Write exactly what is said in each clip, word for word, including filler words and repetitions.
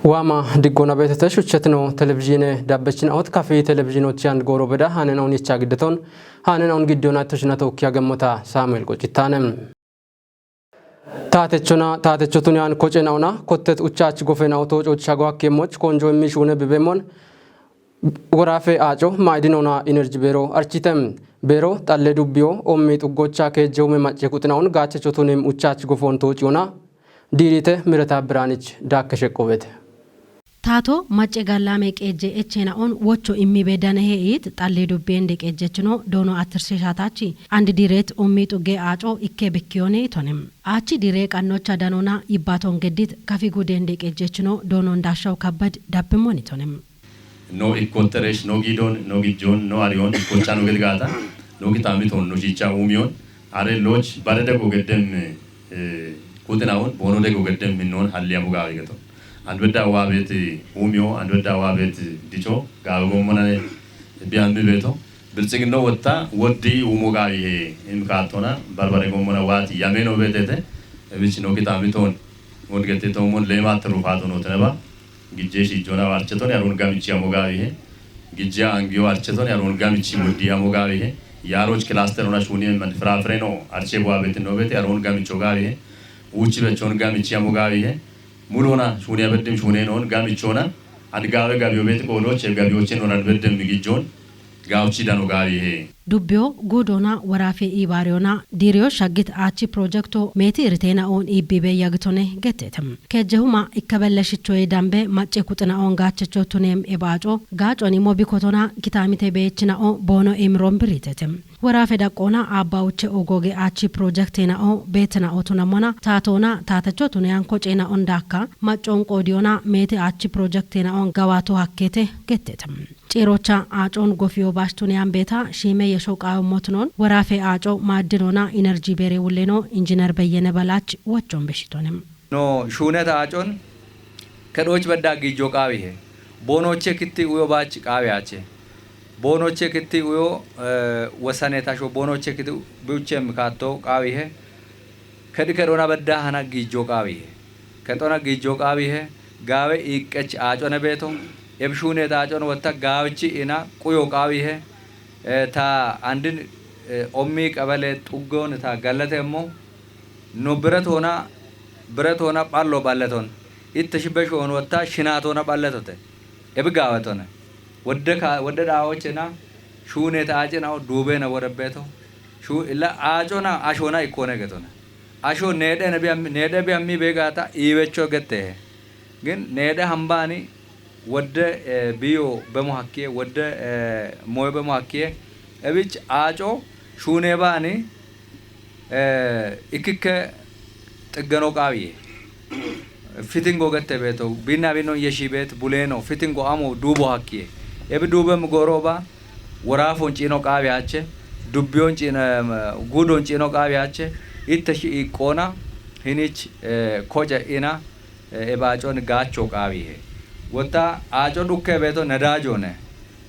Waama diggoona beetete shuchchetino televizhiine dabbechinaoot kafi televizhiinochi and gooro beda haanena unicha giddeton haanena un giddiyoona ittoshina tookki agemmota Saamu'eel Qocittaane. Taatechona, taatechotuni aan kocenaona, kottet uchaach gofenaoto cochago hakkeemmoch konjo immi shuune bibeemmon, woraafe aaco maa'idinoona enerji beero archite. Beero xalle dubbiyo ommi xuggocha keejjeume macce kuxinaon gaachechotunim uchaach gofoon toociyoona. Diirite Mireta Biraanich daakke sheqqoobete. Taato macce gallaame qeejje echeenaon wocho immibe danehe iit xalle dubbiende qeejjechino doono attirsheeshaataachi andi diireet ommi xugge aaco ikke bikkiyoone itonim. Aachi diiree qannocha danoona ibbaaton geddit kafi gudeende qeejjechino doonon daashaw kabbad dabbimmon itonim. No ikkotteresh, no giidon, no gijjon, no ariyon, ikkocha no gedigaata, no kitaamitoon, no shiicha uumiyoon, are looch bare dego geddem, eh, kuxinaon, boono dego geddem minnoon halliyamo gaawigeto. Andwedda waabeet uumiyo, andwedda waabeet dicho, gaawe gommonane biyammi beeto. Biltsiginno wotta, woddi uumo gaawihe, im kaattona, barbare gommona waati, yameno beetete, ebich no kitaamitoon, wodgettitoomon leemaat rufaatonotineba. Gijje shiijjona archetoni aruun gamichi amo gaawihe. Gijje angiyo archetoni aruun gamichi woddi amo gaawihe. Yaaroch kilasterona shuuniye man firafireno arche buwa betinno bete aruun gamicho gaawihe. Uuchi bechon gamichi amo gaawihe. Mulona shuuniya beddim shuunenon gamichona. And gaawe gabiyo beti qoodoche gabiyochen oran beddem gijjon. Gaawchi dano gaawihe. Dubbiyo guudoona woraafe iibaariyona diiriyo shaggit aachi pirojekto meeti iriteenaoon iibbibe yagitone getteete. Keejjehuma ikkabelle shichoye dambe macce kuxinaoon gaachecho tuneem ebaaco gaaconi mobikotona kitaamite beechinao boono imiroon biriitete. Woraafe daqqoona aabba uche ogooge aachi pirojekteenao beetinao tunammona taatoona taatecho tuneyan koceenaon daakka maccoon qoodiyona meeti aachi pirojekteenaoon gawaato hakkeete getteete. Ciirocha aacoon gofiyo baashtuneyan beeta shiime yesho qaawe motunoon woraafe aaco maaddinoona inerji beere wulleeno injiner Beyyene Balaach wochoon beshitonem. No shuuneta aacon kedhooch bedda giijjo qaawihe. Boonoche kitti uyo baach qaawiyaache. Boonoche kitti uyo, eh, wosanetasho boonoche kitti biuchem kaatto qaawihe. Kedhi kedhona bedda hana giijjo qaawihe. Kexona giijjo qaawihe. Gaawe iiqqech aacone beeto. Ebshuuneta aacon wotta gaawichi ina quyo qaawihe. Eh, ta andin, eh, ommi qabale xuggon ta gallatemmo. No biretoona, biretoona phallo phalleton. Itte shibbe shoon wotta shinaatoona phallettote. Ebi gaawetone. Wodde ka-, wodde dhaawochena shuuneta aacena o duubena worebbeto. Shu-, illa aacona ashoona ikkoone getone. Asho needhene biyam-, needhe biyammi beegaata iiwecho gettehe. Gin needhe hambaani wodde, eh, biyo bemo hakkiye, wodde, eh, moyo bemo hakkiye. Ebich aaco shuune baani, eh, ikkikke xiggeno qaawiye. Fitingo gette beeto, biinna biinno yeshi beet buleeno, fitingo amo duubo hakkiye. Ebi duubem gooro ba, woraafon ciino qaawiyaache, dubbiyon ciino, em, guudon ciino qaawiyaache, itte shi iqqoona, hinich, eh, koce ina, eh, ebaacon gaacho qaawihe. Wotta aaco dhukke beeto nedaajone.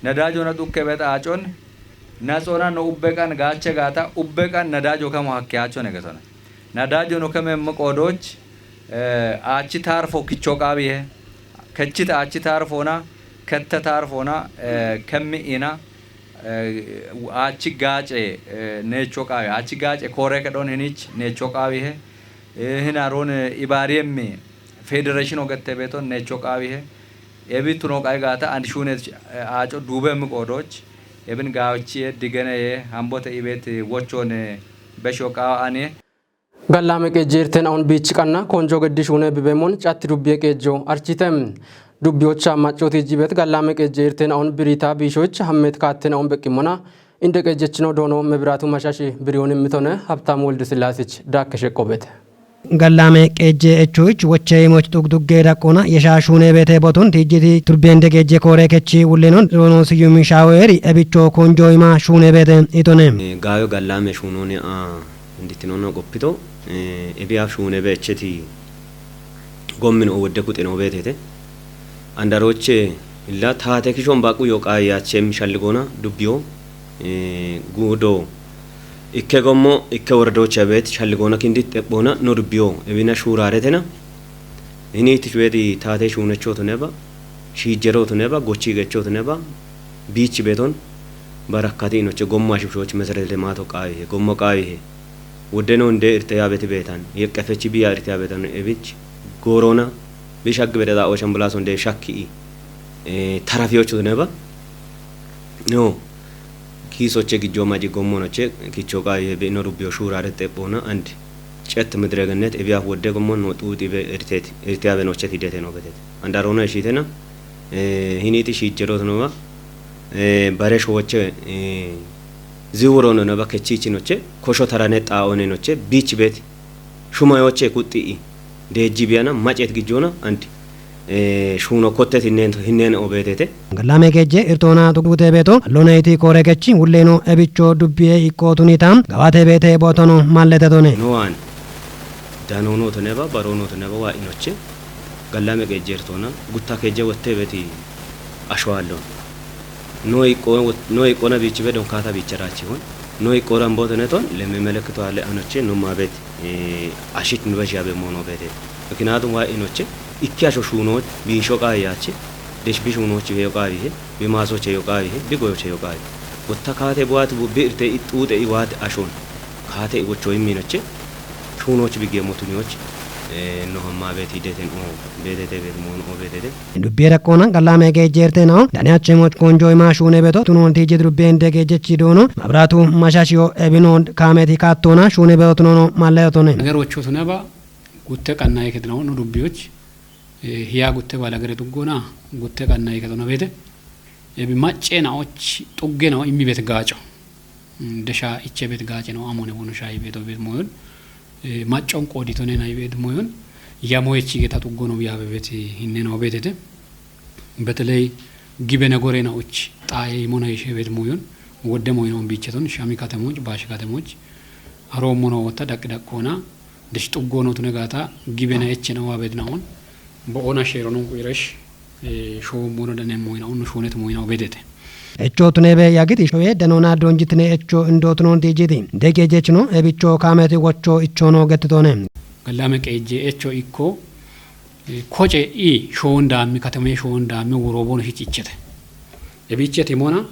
Nedaajona dhukke beeto aacon, naxona no ubbe qan gaache gaata, ubbe qan nedaajo kamo hakke aachone getona. Nedaajo no kemem qoodoch, eh, aachi taarfo kicho qaawihe. Kechit aachi taarfona, kette taarfona, eh, kemmi ina, eh, aachi gaace, eh, neecho qaawihe. Aachi gaace koore kedhon hinich neecho qaawihe. Eh, hina roon, eh, ibaariyemmi federation ogette beeton neecho qaawihe. Ebi tuno qai gaata and shuunet, eh, aaco duubemmi qoodoch. Ebin gaawichiye, digeneye, hambote ibeet wochoon, eh, besho qaawa aniye. Gallaame qeejje irtenaon biich qanna konjo geddi shuune bibeemmon catti dubbiye qeejjo archite. Dubbiyocha maccooti jibet gallaame qeejje irtenaon birita biishoch hammet kaattenaon beqqimmona. Inde qeejjechino doono Mebiraatu Mashashi biriyoon immitone Habtaamu Wolde Sillaasich daakke sheqqobete. Gallaame qeejje echoich woche imoch dugdugge daqqoona yesha shuune beete boton tijjiti turbiyen degeejje koore kechi wullenon doono Siyumi Shaaweeri ebicho konjo ima shuune beete itone. Eh, gaawe gallaame shuunoone a inditinono qoppito, eh, ebiya shuune beecheti gommino wodde kuxino beetete. Andaroche illa taate kishon baqu yo qaayachem shalligoona dubbiyo, eh, guudo ikke gommo ikke wordoche beet shalligoona kindi xebbona no dubbiyo ebina shuuraaretena. Hiniiti shuwedi taate shuunechootu neba, shiijjerootu neba, gochii gechootu neba, biichi beton barakkati inoche gomma shushoch meserete maato qaawihe, gommo qaawihe. Woddeno nde irte yaabeti beetan, yeqqefechi biya irte yaabetan ebich, goorona, bishaggi bede da ooshan bulaso nde shakki i, eh, tarafiyochu neba, no, kiisoche gijjo maji gommonoche, kicho qaawihe be ino rubbiyo shuurare xephoona, and cet midregennet ebiya wodde gommon no xuuxi be irteti, irte yaabenoche tidete no betete. Andarona ishitena, eh, hiniiti shiijjerootu noba, eh, bare showoche, eh, ziwurono noba kechiichinoche, kosho tarane xaaone noche, biichi beeti, shumayoche kuxxii, deejji biyana, macet gijjona, and, eh, shuuno kotteti hinneen, hinneen obeetete. Gallame geejje irtoona tuguute beeto, allonayti koore gechi, wulleeno ebicho dubbiye iqqootunita, gawate beete bootono mallete tone. No waan, danoonoto neba, baroonoto neba, waa inoche, gallame geejje irtoona, gutta keejje wotte beti ashwaallo. Noi qo-, noi qona biichi be donkaata biicharaachihon. Noi qoran boote neton lemme melekito ale anoche no maabet, eh, ashit nube shiabe mono beete. Mikinatum waa inoche, ikki asho shuunoch, biisho qaa yaache, desh bi shuunoch be yoqaa bihe, bi maasoche yoqaa bihe, bi goyoche yoqaa bihe. Gotta kaate buwaati bu bi irte ixuuxe iwaati ashon. Kaate iwocho imminoche, shuunoch bi geemotuniyoch, eh, no hamma beeti deten o, beetete beet mono o beetete. Dubbiye rakkoona gallame geejjeerte nao, dane achemoch konjo ima shuune beto, tunon tijji dubbiye inde geejjechi doono, mabraatu mashashiyo ebino kaameti kaattoona, shuune beto tunono malle otone. Agerochu tuneba, gutte qannaye kedinao no dubbiyoch, eh, hiya gutte baala gere duggona, gutte qannaye kedona beete. Ebi macce naoch, xugge nao immi beet gaaco. Mm, desha iche beet gaace nao, amone bono shayi beeto beet moyon. Eh, maccon qooditone nayi beet moyon. Yamoyechi geta xuggono yaabe beet hinne nao beetete. Beteley gibe ne gore naoch, xaaye imona yishe beet moyon. Wodde moyon biicheton, shami katemoch, baashi katemoch. Aro mono wotta daqqi daqqoona, desh xuggono tune gaata, gibe na eche nao beet naon. Bo'ona sheeronon quiresh, eh, shoo mono dane moyna, unnu shoonet moyna obedete. Echo tunebe yagiti shoye danona donjitine echo indotunon dijiti. Dege jechino ebicho kaameti wocho ichono gettitone. Gallame qeejje echo ikko, eh, koce i shoon daammi, katame shoon daammi, wuroobono hichichete. Ebicheti mona,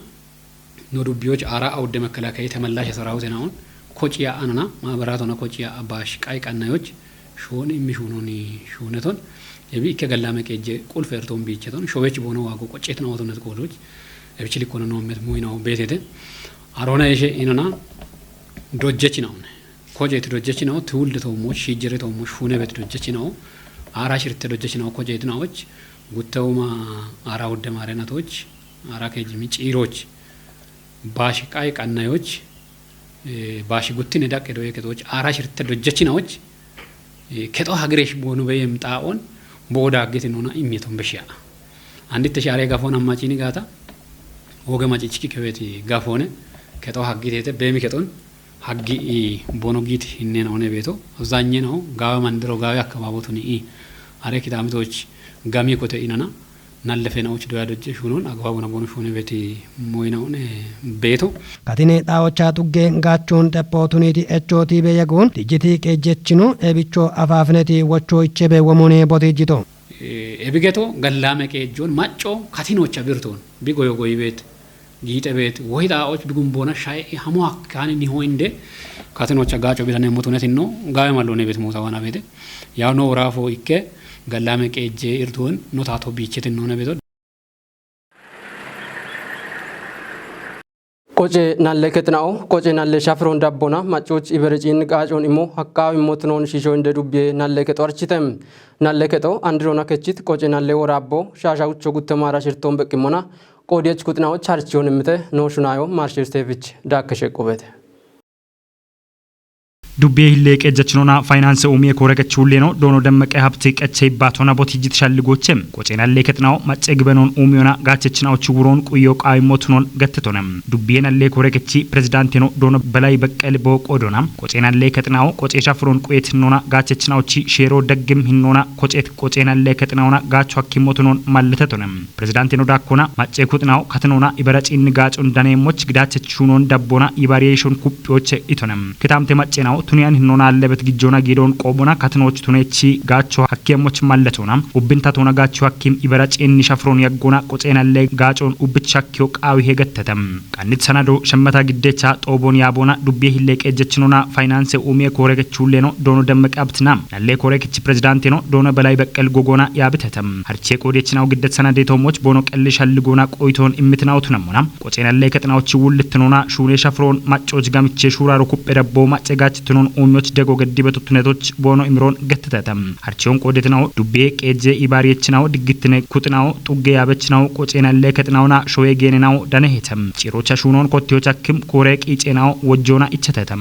no dubbiyoch ara awudde mekkelakeye temallash saraawute naon, koc ya anona, maabaratona koc ya abash qay qannayoch, shuun immi shuunoni shuuneton, ebi ikke gallame qeejje qulfe erton biicheton, showech boono waago qoccet naotonet qoodoch, ebich likkono noommet muinawo beetete, arona yeshe inona dojjech naone. Koc et dojjech nao, tiwulde toomoch, shiijjere toomoch, shuune bet dojjech nao, ara shirte dojjech nao, koc et naoch, guttewuma ara wudde maare natoch, ara kejimi ciiroch, baashi qay qannayoch, eh, baashi guttine daqqe doye ketoch, ara shirte dojjechinaoch, eh, kexo hagiresh boonu beyem xaa'on, booda haggiti nuna immeton beshiya. Anditte shaare gafoon ammacini gaata, woge macichiki keweti gafoone, kexo haggitete, beemi kexon, haggi i bono giit hinnena one beeto, zanye nao, gaawe mandiro, gaawe akkabaabotuni i, are kitaamitoch gami kote inana, nallefena uch doya dojje shunon agbaabona bono shune beti moyna une beeto. Katine xaa'ocha xugge gaachon xepho tuniti echo tiibe yegoon tijjiti qeejjechino ebicho afaafineti wocho ichebe womone botijjito. Eh, ebigeto gallame qeejjon macco katinocha birton bi goyo goyibet. Giixe beet, wohi xaa'och bi gumboona shaye hamo hakkaani niho inde katinocha gaaco bidane mutunetinno gaawe malloone beet muusa wana beete. Yaw no woraafo ikke gallame qeejje irtuwen no taato biichetin noone beeto. Qoce nalle kexina'o, qoce nalle shafiron dabbona, maccoch ibereciin gaacon immo, hakkaaw immo tinoon shiisho inde dubbiye nalle kexo archite. Nalle kexo andirona kechit, qoce nalle woraabbo, shaasha ucho gutte maara shirtoon beqqimmona, qoodiyech kuxina'o charchiyon immite, noo shunaayo maarshir seefich daakke sheqqubete. Dubbie hille qejjechinona faynanse umie kore qechulleno doono Demmeqe Habte qeche ibbaatona botijjit shalligoche. Qocenalle kexinao macce gibenon umiona gaachechinaochi wuron quyo qaawimmotunon gettetone. Dubbienalle kore qechi pirezidaanteno doono Belay Beqqel booqoodona. Qocenalle kexinao qoce shafuron quyetinona gaachechinaochi sheero deggim hinnona kocet qocenalle kexinaona gaacho hakkimmotunon malletetone. Pirezidaanteno daakkona macce kuxinao katinona ibaraciinni gaacon daneemmoch gidaachech shuunon dabbona yibaariyeeshon kuphioche itone. Kitaamte maccenao Tuniyan hinnoona allebet gijjoona giidoon qoobona katinoch tunechi gaacho hakkiyemoch malletona ubbinta toona gaacho hakkim ibera ciinni shafroon yaggoona qoxeenallee gaacoon ubbich shakkiyo qaawi hegettete. Qannit sanado shemmata giddecha xooboon yaaboona dubbiye hillee qeejjechinoona fayinaanse uumiye kooregechuulleeno doono demmeqe abtina nallee koorekichi pirezidaantino doono belay beqqel gogoona yaabitete. Harchee qoodechinaw giddet sanadee toommoch boono qelli shalligoona qoyitoon immitinaw tunemmona qoxeenallee kexinawochi wullittinoona shuunee shafroon maccoch gamichee shuuraaro kupphe dabboo macce gaachitinoon uumiyoch dego geddibeto tunetoch boono imiroon gettitete. Harchiyoon qoodetinawo dubbiye qeejjee ibaariyechinawo diggittine kuxinawo xugge yaabechinawo qoxeenallee kexinawona showee geeninawo danehete. Ciirocha shuunoon kottiyoch hakkim kooree qiiceenawo wojjoona ichetete.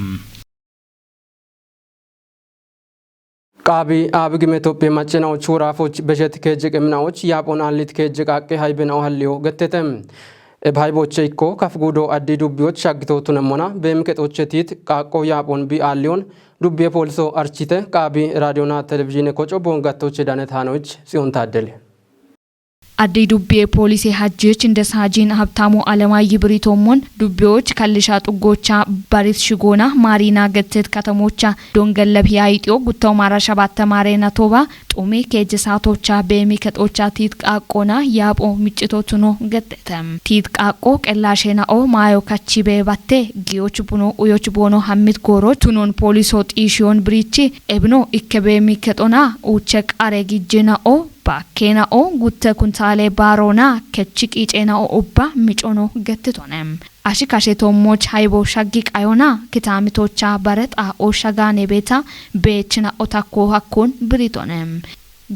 Qaabi aabigime Itophiya maccinawoch wuraafoch beshet keejje qeminawoch yaaphon aallit keejje qaaqqe haybenawo halliyo gettete. Eb hayboche ikko kafgudo addi dubbiyoch shaggito tunemmona beemikexoche tiit qaaqqo yaaphon bi aalliyon dubbiye pooliso archite qaabi raadiyona televizhiine koco boongattoche danet haanoich Tsiyoon Taaddele. Addey dubbiyee poolise hajjeech inda saajiin habtaamu alama yibiriitoommon dubbiyoch kallisha xuggoocha barit shigoona maariina gettet katamocha dongelleb yaayixiyo guttaw maara shabatta maareena toba xume keejje saatocha beemi kexocha tiit qaaqqoona yaapho miccito tuno gettete. Tiit qaaqqo qellaashe na'o maayo kachi bee batte giyoch buno uyoch boono hammit gooroch tunon pooliso xiishiyon biriichi ebino ikke beemi kexona uuche qare gijje na'o bakkeena'o gutte kuntaale baaroona kechi qiiceena'o ubba micono gettitone. Ashi kashe toommoch haybo shaggi qayona kitaamitocha bare xaa'o shagaane beeta beechina'o takko hakkon biritone.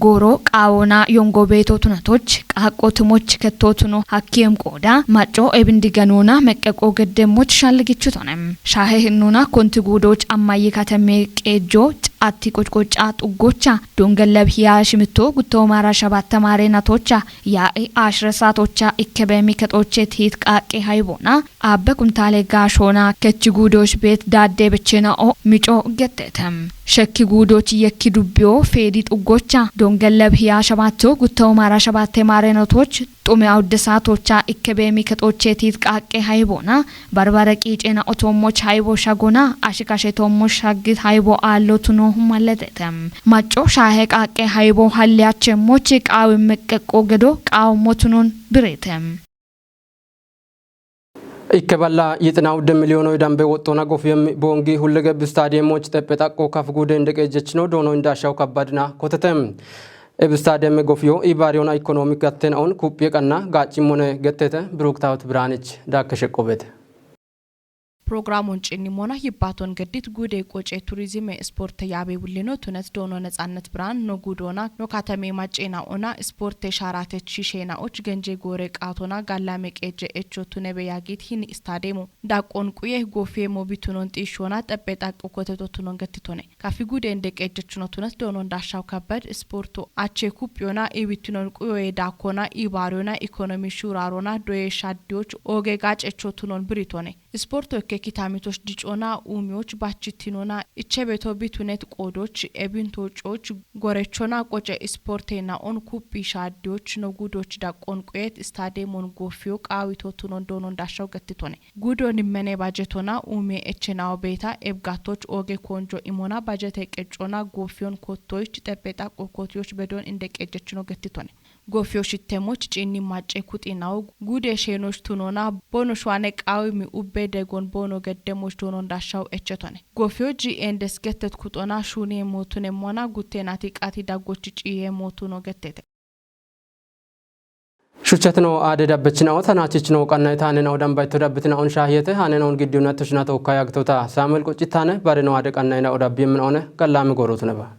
Gooro qaawona yongo beeto tunatoch qaaqqo tumoch ketto tuno hakkiyem qooda macco ebindiganoona meqqeqqo geddemmoch shalligichitone. Shaahe hinnuna konti guudoch ammayyi katemme qeejjo atti qocoqoca xuggocha dongelleb hiya shimitto gutto maara shabatta maare natocha yaa'e ashire saatocha ikkebe mikexoche tiit qaaqqe hayboona abbe kuntaale gaashoona kechi guudoch beet daadde becheena'o mico gettete. Shekki guudoch yekki dubbiyo feedi xuggocha dongelleb hiya shabaatto gutto maara shabatte maare natoch xume awudde saatocha ikkebe mikexoche tiit qaaqqe hayboona barbare qiiceena'o toommoch haybo shagona ashi kashe toommoch shaggit haybo aallo tuno malletete. Macco shaahe qaaqqe haybo halliyachemmoch qaawi meqqeqqo gedo qaawommo tunon bireete. Ikke balla yixina udde miliyoonoy dambe woxxona gofiyem boongi hullegeb istaadiyemoch xeppe xaqqo kaf guude inde qeejjechino doono indaashaw kabbadina kotete. Eb istaadiyeme gofiyo ibaariyona ikonoomik gattena'on kuphiye qanna gaaccimmone gettete. Biruktawot Biraanich daakke sheqqobete. Programun cinni mona yibbaton geddit guude qoce turizime isporte yaabe wullino tunet doono Netsannet Biraan no guudona no katame maccena ona isporte shaarate chishena'och genje goore qaatona gallame qeejje echo tunebe yaagit hin istaademo. Daqqon quye gofiye mobitunon xiishona xeppe xaqqo koteto tunon gettitone. Kafi guude inde qeejjechuno tunet doono Indaashaw Kabbad isporto ache kuphiyona iwittinon quyoye daakkona ibaariyona ikonomi shuuraarona doye shaddiyoch ooge gaacecho tunon biritone. Isporto ikke kitaamitoch dicona uumiyoch bachittinona ichebeto bitunet qoodoch ebinto coch gorechona qoce isporte na'on kuphi shaaddiyoch no guudoch daqqon quyet istaademon gofiyo qaawito tunon doono Indaashaw gettitone. Guudo nimmene bajetona uume echenawo beeta eb gattoch ooge konjo imona bajete qeccona gofiyon kottoyich xeppe xaqqo kotiyoch bedon inde qeejjechino gettitone. Gofiyo shittemoch cinni macce kuxinawo guude sheenoch tunona boono shwane qaawimi ubbe degon boono geddemoch doono Indaashaw echetone. Gofiyo ji endes gettet kuxona shuune mootune mona gutteenati qati daggoch ciiye mootuno gettete. Shuchatino aade dabbechinawo tanachichino qannay taanena odambayto dabbitina on shaahiyete haanena on giddiyo natto shinato kayagtota Samuel Quccitane barino aade qannayna odabbiyemina one gallami goorotuneba.